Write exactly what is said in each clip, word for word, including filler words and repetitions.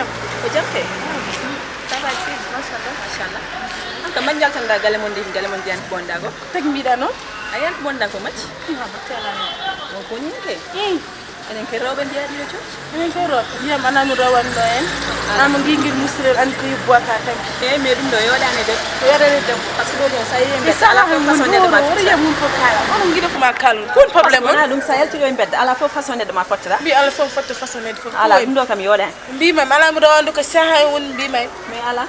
Ko jam kay? Ça va, Sidi? Machallah. Machallah. An kam, man njaltanɗaa galle mon ndin, galle mon ndiyan ko bonɗaa ko? Tagi mbiɗa noon? A yiyan ko bonɗaa ko macci? Haa batte alaa noon. Won ko ñiŋ kay? Hmm. Enen kay rewɓe mbiyaa ɗiɗo cooci. Enen kay rewɓe. Ndiyam alaa mo rewanno en. Alaa mo ngiingir mustirel, anndi ko yubboata tan. Eey, mais ɗum ɗo yooɗaani debbo. Ko yooɗaani debbo. Parce que ɗo ɗo, so a yehi mbedda, alaa fof façon neɗɗo ma fottira. Wona yiyam mum fof kaala. Onon ngiɗo fof ma kaalon. Ko woni problème on? Wonaa ɗum, so a yalti ɗo e mbedda, alaa fof façon neɗɗo ma fottira. Mbi alaa fof façon neɗɗo fof. Alaa, ɗum ɗo kam yooɗaani. Mbimam alaa mo ɗo anndu ko saha e woni mbimay. Mais alaa.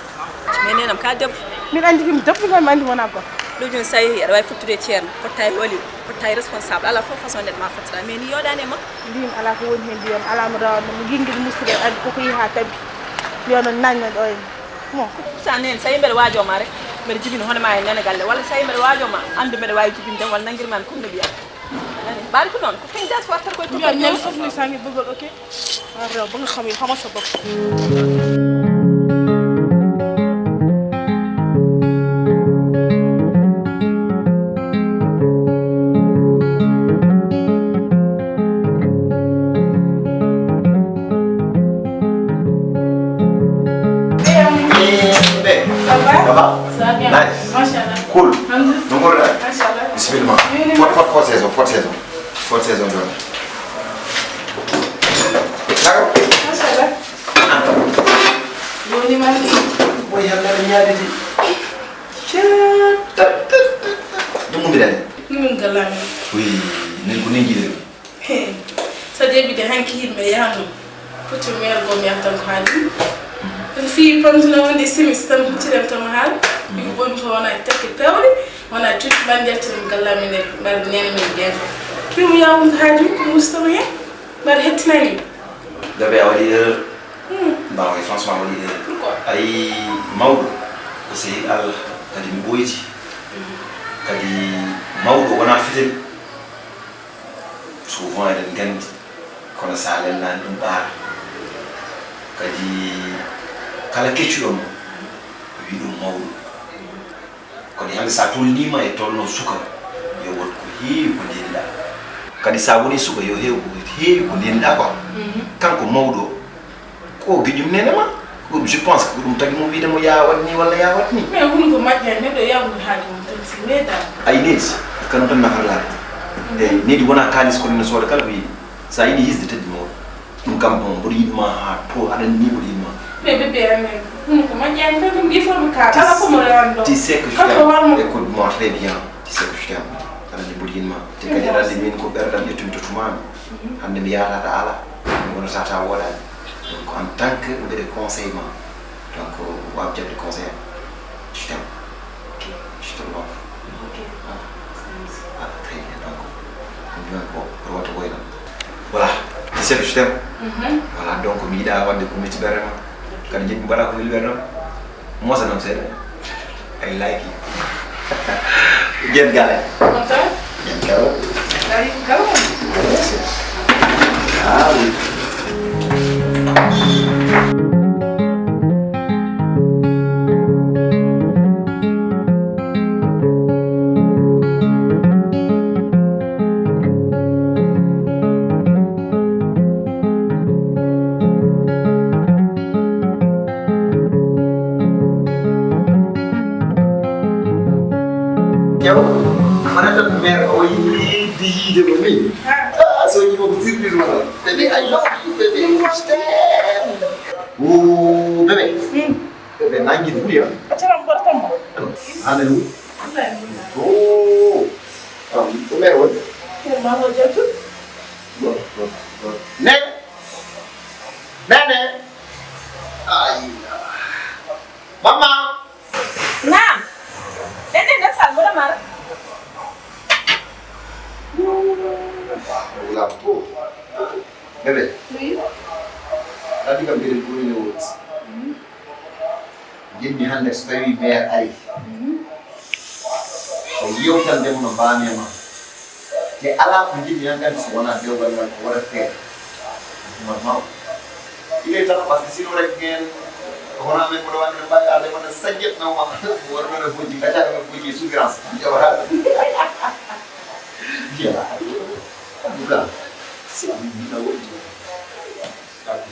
Mais nenam ka debbo. Min anndi ko mi debbo kam mi anndi wona gorko. Ɗum ɗum so a yehi aɗa waawi fottude e ceerno, fotta e wali, fotta e responsable. Alaa fof façon neɗɗo ma fottira. Mais ni yooɗaani e ma. Mbimi alaa ko woni heen mbiyam alaa mo rawanno mo nginnguiɗo muskude addi koko yehi haa tampi. Mbiya noon nañna ɗo en. Mo. Sa neen so a yehi mbeɗa waajo ma rek. Mbeɗa jibini hono ma e nene galle. Walla so a yehi mbeɗa waajo ma anndu mbeɗa waawi jibinde walla nanngirma mi comme no mbiya. Ɓaari ko noon, ko kañ das wartata koye tubal ñande fof ni sangi bubal, ok? Ar rew ba nga xam yi xama sa bopp. Ça va? Ça va bien. Nice. Machallah. Cool. Alhamdulillah. No ngorɗaa? Machallah. Bisimilla ma. Fot, fot, fot saison, fot saison. Fot saison ɗon. Ayo. Machallah. Woni man. Boy, yalla mi yaaditi. Ɗum mo mbiɗani. Min galami. Oui, min ko nen jiɗen. He, so debide hanki yimɓe yahanno. Foti meer goo mi yahtan ko haali. Ɗum fii pamtino wonde simis tan huccirem to mo haal. Ko boni ko wona tekke pewɗe, wona cuuɗi mbaɗ njaltiren galla min e mbaɗ nene min ɓen. Kimu yawum ko haaju ko mustama hen. Mbaɗ hettinani. Bébé a waɗi erreur. Hmm. Mbawa franchement a waɗi erreur. Pourquoi? Ayi mawɗo ko sehil Allah kadi mi ɓoyti. Kadi mawɗo wona fitel. Souvent eɗen nganndi, kono so a lellaani ɗum ɓaara. Kadi kala keccuɗo mo, wi ɗum mawɗo. Kadi hannde so a tolniima e tolno suka, yo wood ko heewi ko ndenɗaa. Kadi so a woni suka, yo heew ko heewi ko ndenɗaa quoi. Mhm. Kanko mawɗo o, ko giƴum nene ma. Ɗum, je pense que ko ɗum tagi mo wiide mo yaa waɗ ni walla yaa waɗ ni. Mais woni ko majjani neɗɗo yawnude haaju mum tan si meeɗa. Ay needi, kanum tan nafata laare. Eyi, needi wona kaalis kono ene sooda kala ko yiɗi. So a yiɗi hisde teddi mawɗo. Ɗum kam bon, mboɗo yiɗi ma haa to aɗa anndi mboɗo yiɗi ma. Mais bébé amen, woni ko majjani tan ɗum ɗi fof mi kaa. Kala ko mo rewan ɗo. Tu sais que je t'aime. Écoute-moi très bien. Tu sais que je t'aime. Aɗa anndi mboɗo yiɗi ma. Te kadi aɗa anndi min ko ɓerɗam ƴettumi to tumaami. Mhm. Hannde mi yahata ta ala. Mi wonata ta wooɗaani. Donc en tant que mbeɗa conseil ma, donc waaw jaɓde conseil am. Je t'aime. Ok. Je te love. Ok. Voilà. Voilà, très bien. Donc on vient ko pour wata woyna. Voilà. Tu sais que je t'aime. Mhm. Voilà, donc mi yiɗa wadde ko metti ɓerɗe ma. Kadi jiɗmi mbaɗa ko weli ɓerɗe ma. Mosa noon seeɗa. I like you. Jen gale. Kontaan. Jen gale. Dari gale. Ah oui. Jaw, mana tan meer o yiɗi yiide mo ni. Ah, so yiɗi mo ko sirri ɗum wala. Baby, I love you, baby. Oh, baby. Hmm. Baby, nangi ɗum ya. Accaram gortam mo. Hallelujah. Oh. Um, ko meer woni? Meer ma o jatu. Go, go, go. Ne? Nene. Ay. Mama. Naam. Nene, nde sal, mboɗo mara. Wula ko. Bébé. Oui. Andi kam mbiɗen ɓuri no woni. Mhm. Njiɗmi hannde so tawii meer ari. Mhm. O yewtande mo no mbaami e ma. Te alaa ko njiɗmi hannde so wonaa dewgal ngal ko waɗa feere. Ɗum won mawɗo. Ɗiɗo tan parce que sino rek gen hono amen mboɗo waɗde no mbawi arde wonde sajjet nawma. Wonno no bojji gaccaɗo no bojji souffrance. Jawata. Fiya. En tout cas, si on mbiɗa woɗɗi. Merci.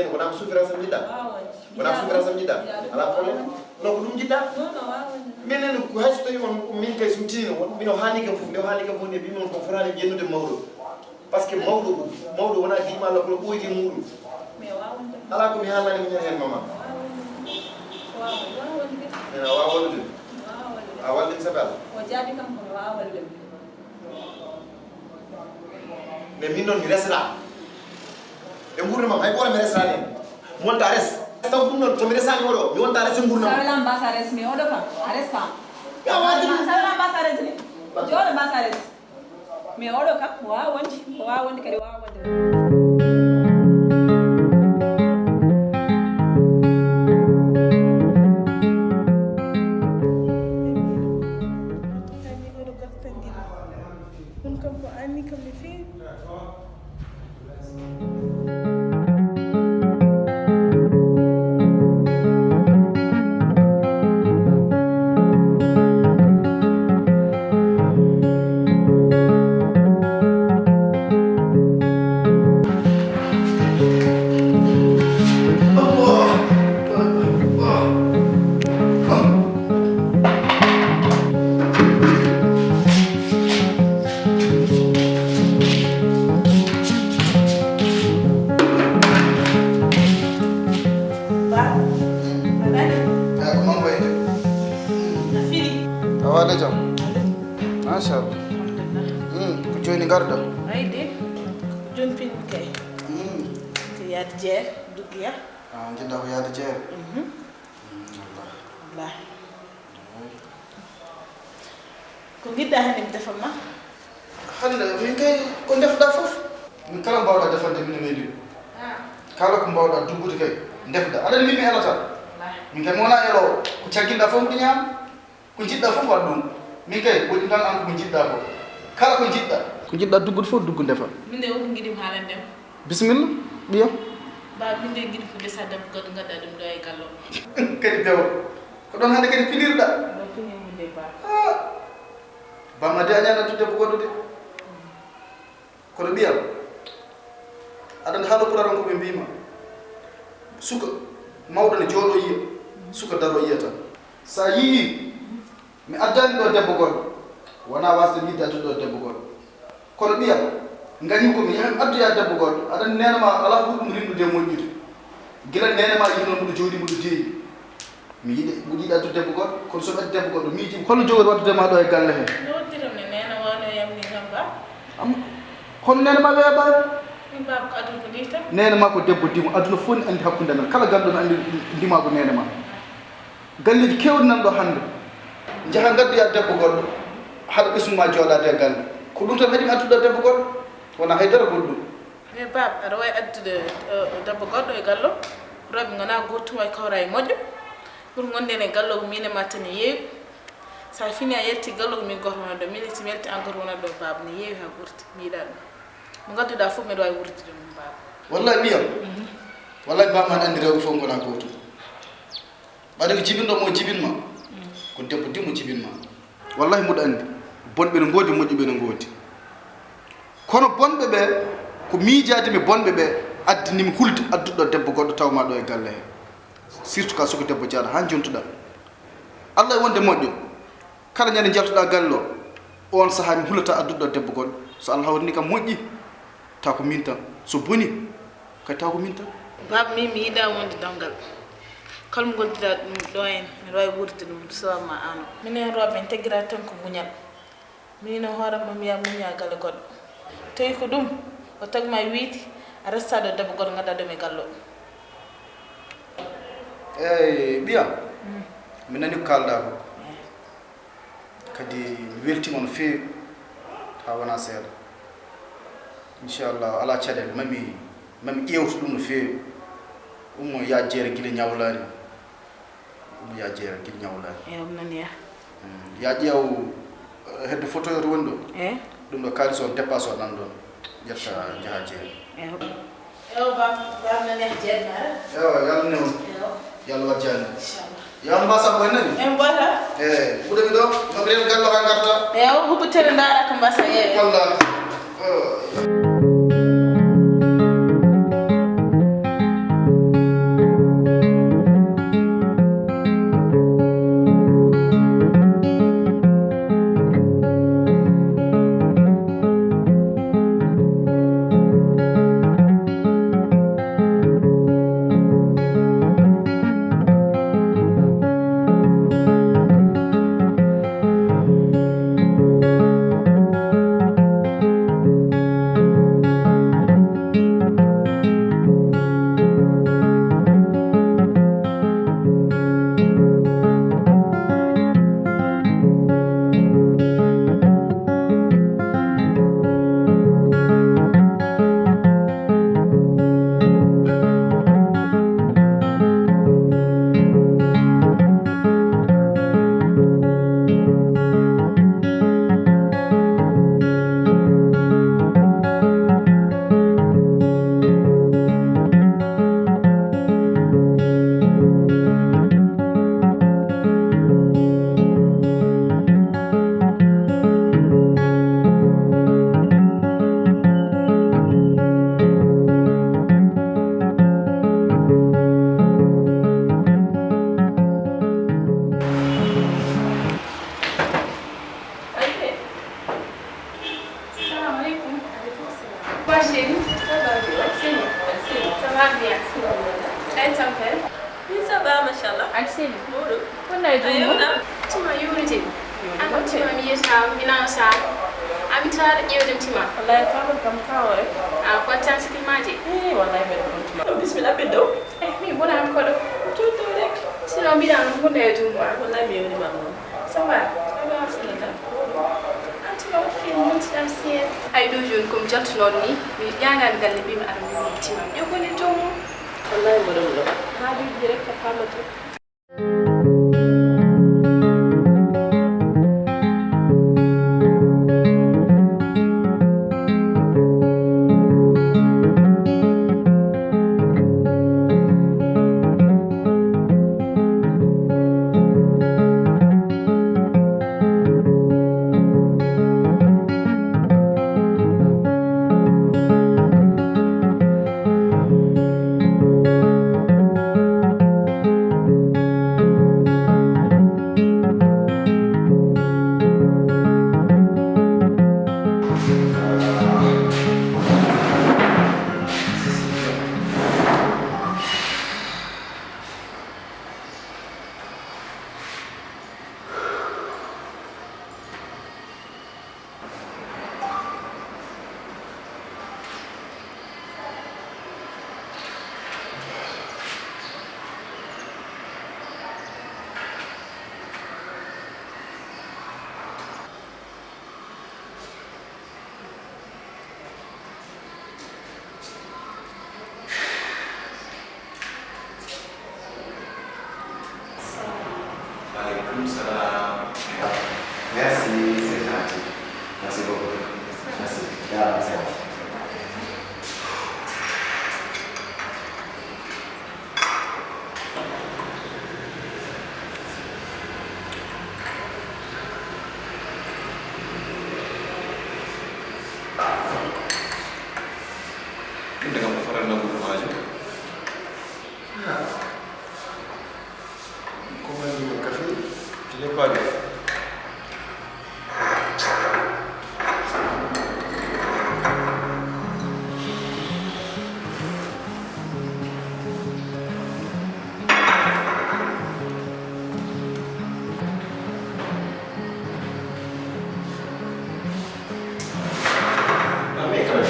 Ndeen wonaa ko souffrance am njiɗɗaa? Wonaa souffrance am njiɗɗaa? Alaa problème. Non, ko ɗum njiɗɗaa? Minen ko hay so tawii on, min kay so mi tinino on, mino haali kam fof, nde o haali kam fof nde mbimi on ko fotaani ɓennude mawɗo. Parce que mawɗo ko, mawɗo wonaa diimaala kono ɓooyde muuɗum. Alaa ko mi haalnaani mo heen, heen mama. Minen a waawa wallude. A wallude mi sabi Alla. O jaabi kam ko mi waawa wallude mo. Mais min noon mi resata. E nguurndam am hay gooto mi resata heen. Mi wonta res. Taw ɗum noon, so mi resaani oɗo, mi wonta res e nguurndam am. Sawela mbasa res, mais oɗo kam, a resta. Ya, waɗde ɗum. Sawela mbasa res ni. Jooɗo mbasa res. Mais oɗo kam, o waawa wonde, o waawa wonde kadi, o waawa wonde. Ɗum kam ko anni kam no feewi. Mbaɗɗa jam? Machallah. Hmm, ko jooni ngarɗa? Ay de, jompin kay. Hmm. Ko yaade jeere, duggoya. Ah, njiɗɗa ko yaade jeere? Mhm. Hmm, wallahi. Wallahi. Ko ngiɗɗa hannde mi defa ma? Hannde min kay ko ndefɗa fof. Min kala mbawɗa defande min weeli. Ah. Kala ko mbawɗa duggude kay ndefɗa. Aɗa anndi min mi elata. Wallahi. Min kay mi wona eloowo. Ko cagginɗa fof mbiɗa ñaama. Ko njiɗɗa fof waɗ ɗum. Min kay woɗɗi tan an ko njiɗɗa ko. Kala ko njiɗɗa. Ko njiɗɗa duggude fof duggu ndefa. Min de wonko ngiɗi mi haalande ma. Bisimilla, ɓiyam. Ba min de ngiɗi ko ndesa debbo goɗɗo ngadda ɗum ɗo e gallo. Kadi bewa. Ko ɗon hannde kadi pinirɗa. Ɗo pinirmi de ba. Ah. Bamma de a ñaana debbo goɗɗo de. Kono ɓiyam, aɗa anndi haala Pulaar on ko ɓe mbiima, suka mawɗo ne jooɗo yiya, suka daro yiya tan. So a yii mi addaani ɗo debbo goɗɗo, wonaa wasde mi yiɗde addude ɗo debbo goɗɗo. Kono ɓiyam, ngañmi ko mi yaha mi addoya debbo goɗɗo, aɗa anndi neene ma alaa ɓuri ɗum rimɗude e moƴƴude. Gila neene ma yiino mboɗo jooɗii mboɗo deeƴi. Mi yiɗi, mboɗo yiɗi addude debbo goɗɗo, kono so mi addi debbo goɗɗo, miijii ko holno jogori waddude ma ɗo e galle he? No waddiram ne, neene wano yamni kam ba. Am, hono neene ma weeɓaani? Min baaba ko aduna ko nii tan. Neene ma ko debbo dimo, aduna fof ne anndi hakkunde amen. Kala ganduɗo ne anndi ndima ko neene ma. Galleeji keewɗi nan ɗo hannde. Njaha ngaddoya debbo goɗɗo, haɗa ɓesngu ma jooɗaade e galle. Ko ɗum tan haɗi mi addude ɗo debbo goɗɗo, wonaa hay dara goɗɗum. Mais baaba, aɗa waawi addude, eh, debbo goɗɗo e gallo? Rewɓe ngonaa gooto tuma e kawra e moƴƴo. Ɓuri ngonde e gallo ko min e ma tan e yeewi. So a fini a yalti gallo ko min gooto wonata ɗo. Min si mi yalti an gooto wonata ɗo baaba, ne yeewi haa ɓurti. Mi yiɗaa ɗum. Mo ngadduɗaa fof mbeɗa waawi wuurdude mum baaba. Wallahi ɓiyam. Mhm. Wallahi baaba ma ne anndi rewɓe fof ngonaa gootum. Ɓayde ko jibinɗo mo jibin ma, ko debbo dimo jibin ma. Wallahi mboɗo anndi, bonɓe ne ngoodi, moƴƴuɓe ne ngoodi. Kono bonɓe ɓe, ko miijaade mi bonɓe ɓe addini mi hulde adduɗo debbo goɗɗo taw ma ɗo e galle he. Surtout ka suka debbo jaaɗo haa jontuɗa. Allah e wonde moƴƴo. Kala ñande njaltuɗa galle o, on sahaa mi hulata adduɗo debbo goɗɗo. So Allah hawrini kam moƴƴi. Taw ko min tan. So boni, kadi taw ko min tan. Baaba, min mi yiɗaa wonde donngal. Kala mo ngonduɗaa ɗum ɗo en, mbiɗa waawi wuurdude ɗum, so ma ano. Minen rewɓe, min taggira tan ko muñal. Min e hoore am, mi wiya muñña galle goɗɗo. Tawi ko ɗum, o tagi ma wiide, a resta ɗo debbo goɗɗo, ngadda ɗum e gallo. Eey, ɓiyam, mi nani ko kaalɗaa ko. Eey. Kadi mi weltiima no feewi, haa wonaa seeɗa. Inchallah, alaa caɗeele, mami, mami ƴeewtu ɗum no feewi. Ummo yaa jeere gila ñawlaani. Ummo yaa jeere gila ñawlaani. Eey, ɗum noon yaa. Mm, yaa ƴeew, eh, hedde photo o to woni ɗo. Eey. Ɗum ɗo kaalis o, dépasse o nan ɗoon. Ƴetta njaha jeere. Eey. Ewa, ba, ba, na neex jeeg na rek. Ewa, Yàlla new. Ewa. Yàlla wat jàmm. Inchallah. Yaa mbasa boy nani? En mbasa. Eh, ɓuɗo mi ɗo, ma ɓiren gallo ha ngarta. Ewa, huɓɓitere ndaara ko mbasa, ewa. Wallahi. Salam alaikum. Alaikum salam. Quoi, chérie? Ça va bien. Chérie, chérie, ça va bien. Ay, tampere. Oui, ça va, machallah. Ak chérie. Moɗo. Ko nay dum? Ayona. Tuma yuriti. An ko tima mi yiyata, mi nana sa. A mi taara ƴeewde tima. Wallahi, faama kam kawo rek. A ko tan sikki maaji. Eh, wallahi, mbeɗa kon tima. Bismillah, ɓeddo. Eh, mi bona am koɗo. Tuuto rek. Sinon, mbiɗa no hunde e dum ma. Wallahi, mi yewni ma moom. Ça va? Ça va, ça va. An tuma ko fi mun ti am siyen. Ay ɗo jooni ko mi jaltunoon ni, mi ƴaagaani galle, mbiimi aɗa mbiimi tima. Yo ko ni to mum. Wallahi, mboɗon ɗo. Haajuuji rek ko faamata. Waaleykum salaam. Merci, c'est gentil. Merci beaucoup. Merci. Jaaraama, c'est bon. Ɗum daga mo faral na groupe maajo. Ah. Comment dire, café? Je l'ai pas vu. Ah, mais quand même.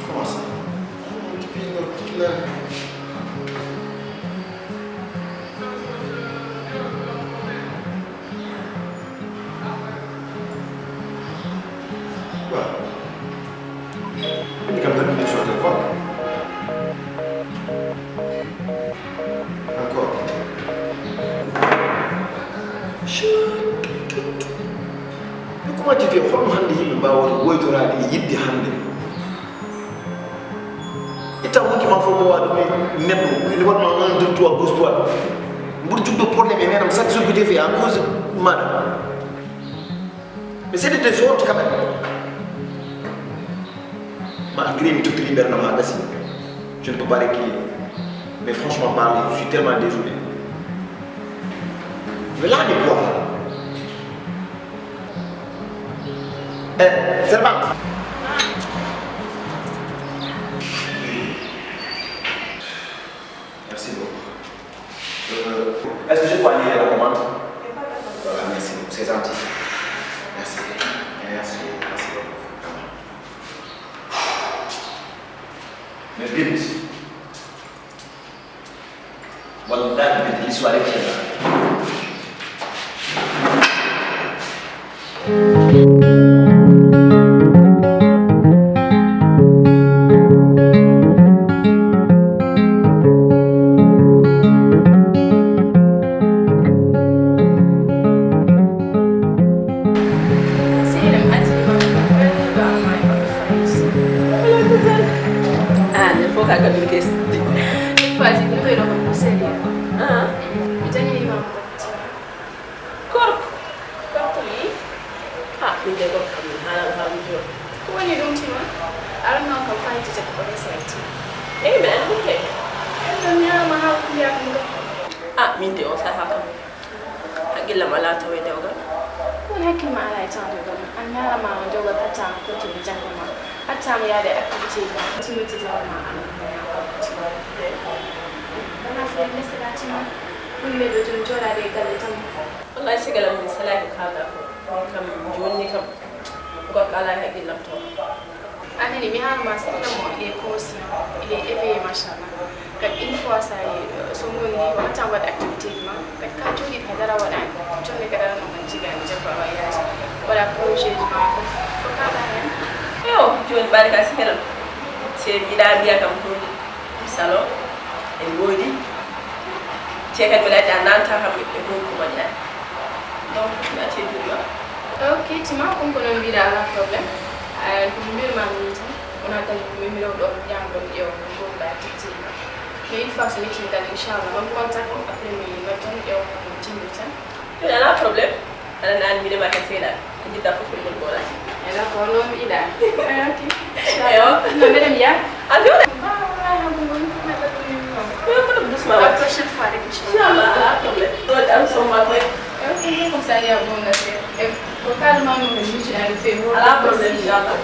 Comment ça? Depuis l'autre là. Waaw. Andi kam tan mi sur téléphone. Encore. Chut. Mais comment tu fais? Holno hannde yimɓe mbaawata woytoraade e yiɗde hannde? Itta wonki ma fof mo waɗa ɗum e neɗɗo, ene waɗma un, deux, trois, gauche, droite. Mboɗo jogɗo problème e nenam chaque jour ko defi à cause maɗa. Mais c'est des choses quand même. Malgré mi tottiri ɓernam ha gasi, je ne peux pas reculer. Mais franchement parler, je suis tellement désolé. Mais là, mais quoi? Eh, servante. Merci beaucoup. Euh, est-ce que je peux annuler la commande? Voilà, merci beaucoup, c'est gentil. Merci. Merci, merci beaucoup. Vraiment. Mais vite. Wallahi, billahi, l'histoire est claire. Ah, nden fof ka kadi ko Faati, ɗum ɗo ko sérieux. Ah. Mi jannginii ma ko. Gorko? Gorko mi? Ah, min de gorko kam, min haalano haa mi jooɗi. Ko woni ɗum tima? Aran noon kam fayti jaggu ko resay tima. Eyi, mi anndi ɗum kay. En ɗon ñaama haa ko mbiyaa ɗum ɗo. Ah, min de o sahaa kam. Hakkillam alaa taw e dewgal. Won hakkil ma alaa e taw dewgal. An ñaarama o dewgal hatta an kontini janngo ma. Accaama yaade activité ji ma. Timmittitama ma an. Wona fiya leselatima. Ɗum neɗɗo jooni jooɗaade e galle tan. Wallahi sigalam min salaki ko kalɗa ko. Min kam jooni ni kam. Gorko ala e haqqillam to. Anani mi haalma sigalam mo il est conscient, il est éveillé machallah. Kadi une fois ça y est, so ngonndi ko wattan waɗ activité ji ma. Kadi ka jooɗiiɗo kadi dara waɗaani. Jooni kadi aɗa nana jigaani debbo awa yaade. Waɗa projet ji ma fof. Ko kalɗa heen? Yo, jooni mbaɗi ka sigalam. Se mbiɗa mbiya kam huunde. Salon, en ngoodi. Te kadi mbiɗa anndi a nanta kam e huunde ko moƴƴaani. Donc, mi acci e juuɗe ma. Ok, tima, comme ko noon mbiɗa, ala problème. Eh, ko mi mbirma min tan, wona tan ko min mi rewɗo, mi jam ɗon ƴeewa, ko ɗum mbaɗa tigi tigi. Mais une fois so mi tigi tan, inchallah, on contact, après mi noddan ƴeewa ko mi jimmi tan. Ɗum ala problème. Aɗa nani mine ma ka seeɗa. Ko jiɗɗa fof ko ɗum gola. E la ko noon mbiɗa. Eh, ok. Eyo. No mbeɗa mbiya. A jooɗa. Ba, wala ha ko ngon. Ko foto doucement. La prochaine fois rek, inchallah. Inchallah, ala problème. Ɗo jam so ma koy. Ok, comme ça, il y a bon affaire. E ko kalma mo ko juge à le fait. Ala problème, inchallah.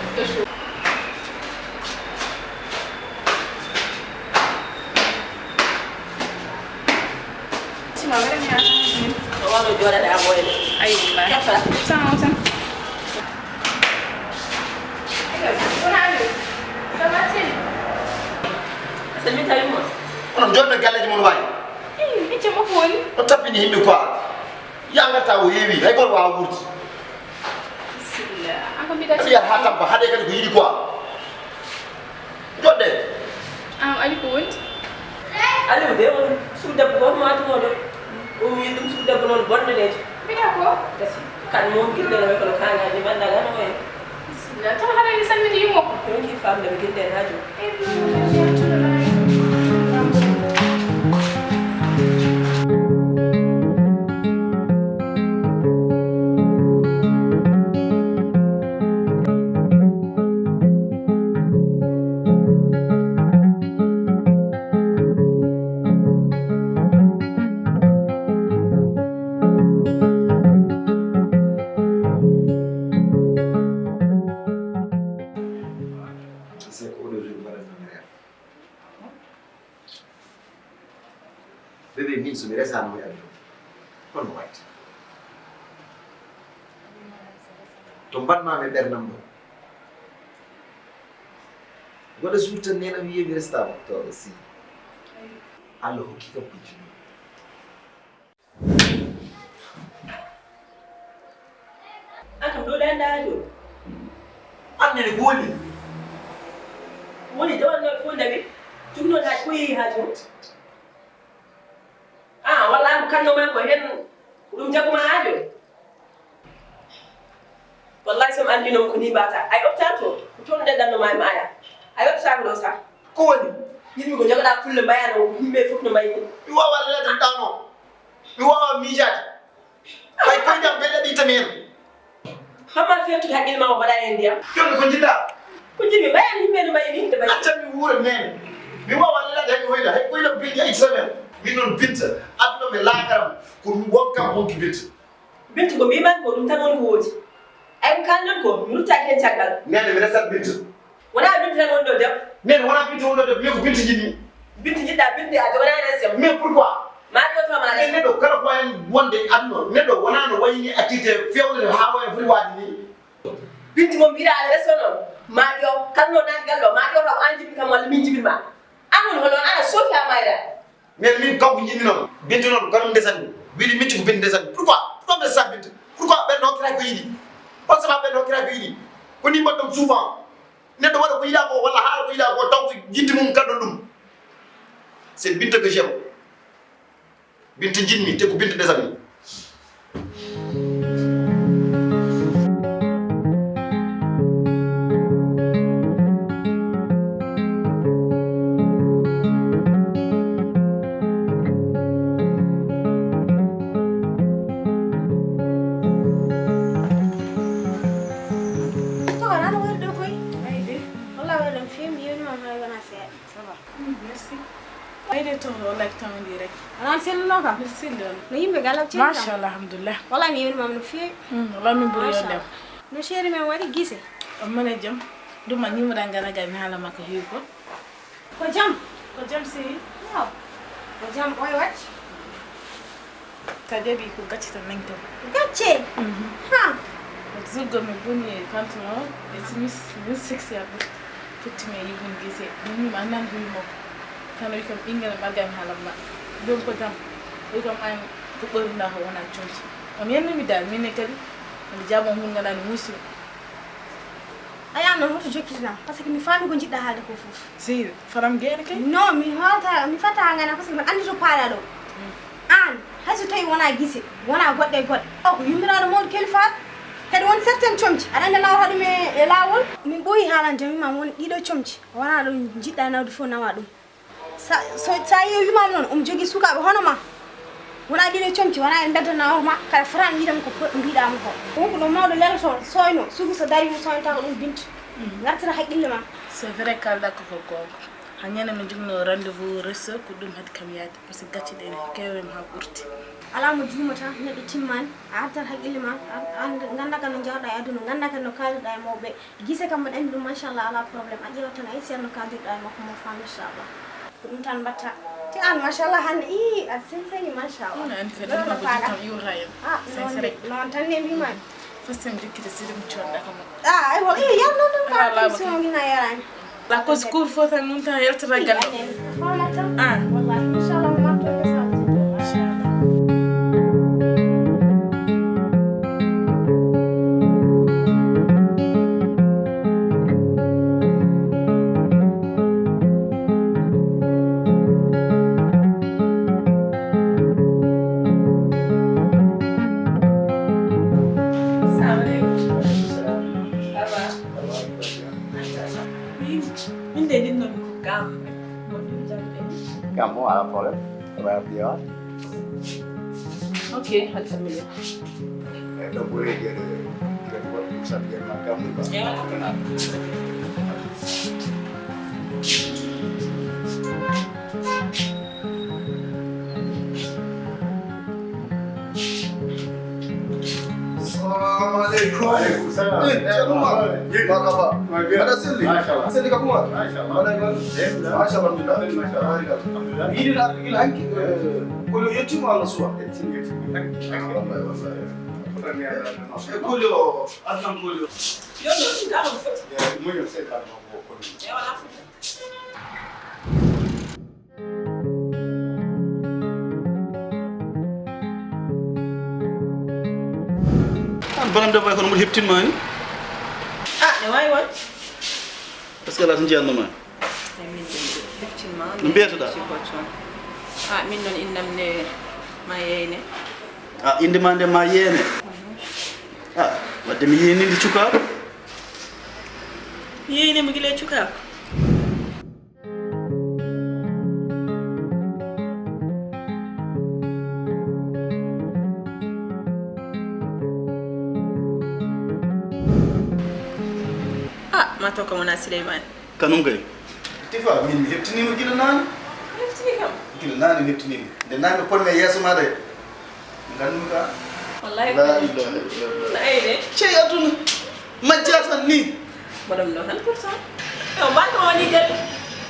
Sima wala mi ata. No wano jooɗaade a ɓooyde. Aywa. Ketta. Sama tan. Wona ande. Sama tini. Sen mi tawi mo. Onon jooɗo galleeji mon waay. Eh, icce makko woni. O tappini yimɓe quoi. Ya ngarta o yeewi, hay goto waawa wuurdi. Bismillah. An ko mbiɗa. Aɗa yiya ha tampa, haɗe kadi ko yiɗi quoi. Joɗɗe. An Aliou ko woni? Aliou de on suku debbo goto ma tumoɗo. O wi ɗum suku debbo noon bonɗo de. Mbiɗa ko? Kasi. Kan moom gilɗe no kono kangaaji banda gano en. Bismillah. Tan haɗa ni salmini yummo ko? Yonki famde ɓe gilɗe en ha joni. C'est que oɗo jour mbaɗatno mi reer. Bébé, min so mi resaano mi aduna, honno waɗde? To mbaɗmaa mi ɓernam ɗo. Waɗa jour tan nena wiye mi restaama. To si. Allah hokki kam ko jiɗmi. An kam ɗo ɗa anda ha joni. An nene ko woni? Woni dawanno fof ndawi. Jogno ha ko yeehi ha joni. Ah, walla an kanno ma ko hen ko ɗum jaguma ha joni. Wallahi so mi anndi noon ko ni mbata. Ay opta to, ko toon ndendanno ma e maya. Ay opta ko ɗo sa. Ko woni? Yimɓe ko jogoɗa fulle mbayano yimɓe fof no mbayi ni. Mi wawa lelade mi ɗano. Mi wawa miijaade. Hay koyɗam belɗe ɗi tami hen. Hamma fewtude haqqille ma o mbaɗa hen ndiyam. Jooni ko jiɗɗa? Ko jiɗmi mbayani yimɓe no mbayi ni nde mbayi. Accan mi wuura nene. Mi wawa lelade hay mi hoyda hay koyɗam belɗi ay tami hen. Min noon Binta, aduna mi laakaram ko mi wonkam wonki Binta. Binta ko mbiman ko ɗum tan woni ko woodi. Ay ko kalɗon ko mi ruttaki hen caggal. Nene mi resat Binta. Wona Binta tan woni ɗo debbo. Nene wona Binta woni ɗo debbo, min ko Binta jiɗmi. Binta jiɗɗa, Binta a jogana resem. Mais pourquoi? Ma ɗo to ma resem. Neɗɗo kala ko wawi wonde e aduna, neɗɗo wona no wayni activité fewde ha wayno foti waade ni. Binta mo mbiɗa aɗa reso noon. Ma ɗo kala no naati gal ɗo, ma ɗo taw an jibin kam walla min jibin ma. An woni hono an aɗa soofi ha mayra. Mais min kanko jiɗmi noon, Binta noon ko kanum ndesanmi. Wiɗi Binta ko Binta ndesanmi. Pourquoi? Pourquoi mi resata Binta? Pourquoi ɓen hokkita ko yiɗi? On saaha ɓen hokkita ko yiɗi. Ko ni mbaɗɗon souvent. Neɗɗo waɗa ko yiɗa ko walla haala ko yiɗa ko taw ko yidde mum kaddon ɗum. C'est Binta que j'aime. Binta jiɗmi te ko Binta ndesanmi. Tokara aɗa wari ɗo koy? Ay de. Walla wari ɗo mi fewi mi yewnima hay wona seeɗa. Ça va. Mm, merci. Ay de to wallahi ko tawandi rek. Aɗa selluno kam? Mbiɗa selli on. No yimɓe galle am ceeɗi kam? Machallah, alhamdulillah. Wallahi mi yewnima no fewi. Mm, wallahi min ɓuri yewde am. Machallah. No chéri men waɗi gise? On mane jam. Ɗum a ñimuɗa ngara ga mi haala ma ko heewi ko. Ko jam? Ko jam sey. Waaw. Ko jam oy wat? Ka jaɓi ko gacce tan nangto. Gacce? Mhm. Ha. Zurgo mi boni e pantalon e simis min sexy a ɓuri. Futti mi e yigun gese. Ɗum mi ma nan ɗum mo. Tan o kam ɓingel ɓarga mi haala ma. Ɗum ko jam. O kam an ko ɓorna ko wona conci. Kam yenno mi dal min ne kadi. Mi jaɓo mun ngana ni musi. A yaano hoto jokkitiɗam, par ce que mi faami ko njiɗɗa haalde ko fof. Seydi, faram geene kay? Non, mi haalta, mi fatta haa ngana, par ce que mbiɗa anndi to paaɗa ɗo. Aan, hay so tawi wona gise, wona goɗɗe e goɗɗe. O ko yummiraaɗo mawɗo kalifaat, kadi won certaine comci. Aɗa anndi a nawata ɗum e, e laawol? Min ɓooyi haalande mi ma won ɗiɗo comci. Wona ɗo njiɗɗa nawde fof nawa ɗum. Sa, so, sa yeewi wimaama noon, omo jogii sukaaɓe hono ma. Wona ɗiɗo comci, wona e mbedda nawata ma, kala fotaani yiide mo ko po-, mbiɗa mo ko. Ɗum ko ɗo mawɗo leloto, sooyno, sugu so darii mo sooynata ko ɗum binta. Mhm. Ngartira haqqille ma. C'est vrai, kaalɗa ko ko goonga. Haa ñande min njogino rendez-vous resto, ko ɗum haɗi kam yaade, par ce que gacce ɗe ne keewi ma haa ɓurti. Alaa mo juumata, neɗɗo timmaani, a artat haqqille ma, a, a ngannda kadi no njahɗa e aduna, ngannda kadi no kaalirɗa e mawɓe. Gise kam mboɗo anndi ɗum, machallah, alaa problème. A ƴeewat tan, a yettii Ceerno Kadir ɗo e makko, mo faam, inchallah. Ko ɗum tan mbaɗta. Te aan, machallah, hannde, ii, a sañsaani, machallah. Ɗum anndi kadi, ɗum ko jikka kam iwata en. Ah, noon de, noon tan ne mbiimaami. First time jokkita sirri mi coodda kam. Ah, ay, wala, ii, yar noon tan ka émission o gina yaraani. La cause cour fof tan ɗum tan yaltata galle o. Ah. Wallahi, inchallah, mi artoy ko saabi. Inchallah. Assalamu alaikum. Ça va? Min, min de ɗin noon ko gam. Mo ɗum jam de. Gam mo ala problème. Wala biya. Ok, alhamdulillah. E ɗo ɓuri de de. Ko ɗum sabi en ma gam mo. E wala ko na. Assalamu alaikum. Wa alaikum salam. Eh, Ceerno Umar. Marhaba. Marhaba. Aɗa selli? Machallah. Selli ka Umar? Machallah. Wallahi, wallahi. Eh, machallah, alhamdulillah. Machallah. Alhamdulillah. Yiɗi arde gila hanki, eh, ko yo yettima Allah suwa. Yettima, yettima. Hanki, hanki. Wallahi, wallahi. E kuli o, adnan kuli o. Yo, yo, ɗum ka ɗon foti. Eh, muñal seeɗa ɗon ko kono. E wala foti. An banam debbo ay kono mboɗo heptinma ni. Ah, ne wawi won. Est-ce que ala to jeyanno ma? Ay, min de, mi heptinma. No mbiyetoɗa? Ah, min noon innam ne ma yeyne. Ah, inde ma nde ma yeyne. Mhm. Ah, wadde mi yeyni nde cukaaɗo. Mi yeyni mo gila e cukaaɗo. Ah, ma taw kam wona Souleymane. Kanum kay. Tifa, min mi heptiniima gila naane. Heftini kam? Gila naane mi heptiniima. Nde naane mi ponmi e yeeso maaɗa. Nganndu ka. Wallahi. La ilaha illallah. Eyyi de. Cey aduna. Majja tan ni. Mboɗon ɗo tan pourtant. Ewa, mbaɗ ko waɗi galle.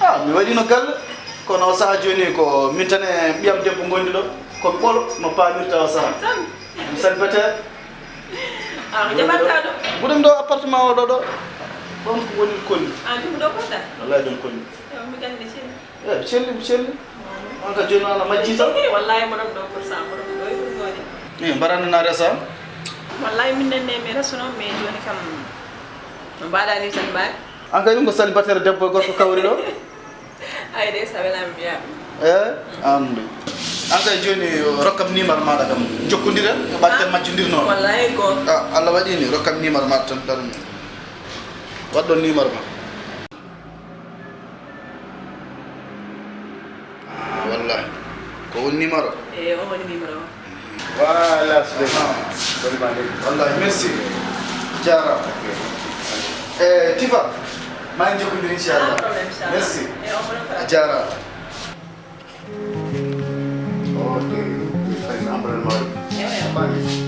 Ah, mi waɗino galle. Kono o saha jooni ko min tan e ɓiyam debbo ngondi ɗo. Ko ɓolo no paamirta o saha. Tan. Ɗum célibataire. Ah, ko jaɓataa ɗo? Mboɗon ɗo appartement o ɗo ɗo. Ɗon ko woni konni. Ah, ɗum ɗo kota? Wallahi ɗum konni. Ewa, mi gande ceni. Eh, mi celli, mi celli. On ka jooni ana majji tan. Wallahi, mo ɗon ɗo pour cent, mo ɗon ɗo e ɗum ɗo de. Eh, mbarani na resa? Wallahi, min nenne mi resuno, mais jooni kam, no mbaɗa ni tan mbaɗi. An kay ɗum ko célibataire debbo e gorko kawri ɗo? Ay de, sa wela mi mbiya ɗum. Eh, an ɗum. An kay jooni rokkam numéro maɗa kam. Jokkondiren, ɓatten majjindirno. Wallahi ko. Ah, Allah waɗi ni, rokkam numéro maɗa tan darmi. Waɗɗon numéro ma. Ah, wallahi. Ko on numéro? Eh, on woni numéro o. Voilà, Souleymane. Souleymane. Wallahi, merci. Jaaraama. Eh, Tifa, maa ngi jokkondir, inchallah. Pas problème, inchallah. Merci. Eh, on woni. A jaaraama. Ok, kadi mi ambanan ma. Ewa, ewa. Bani.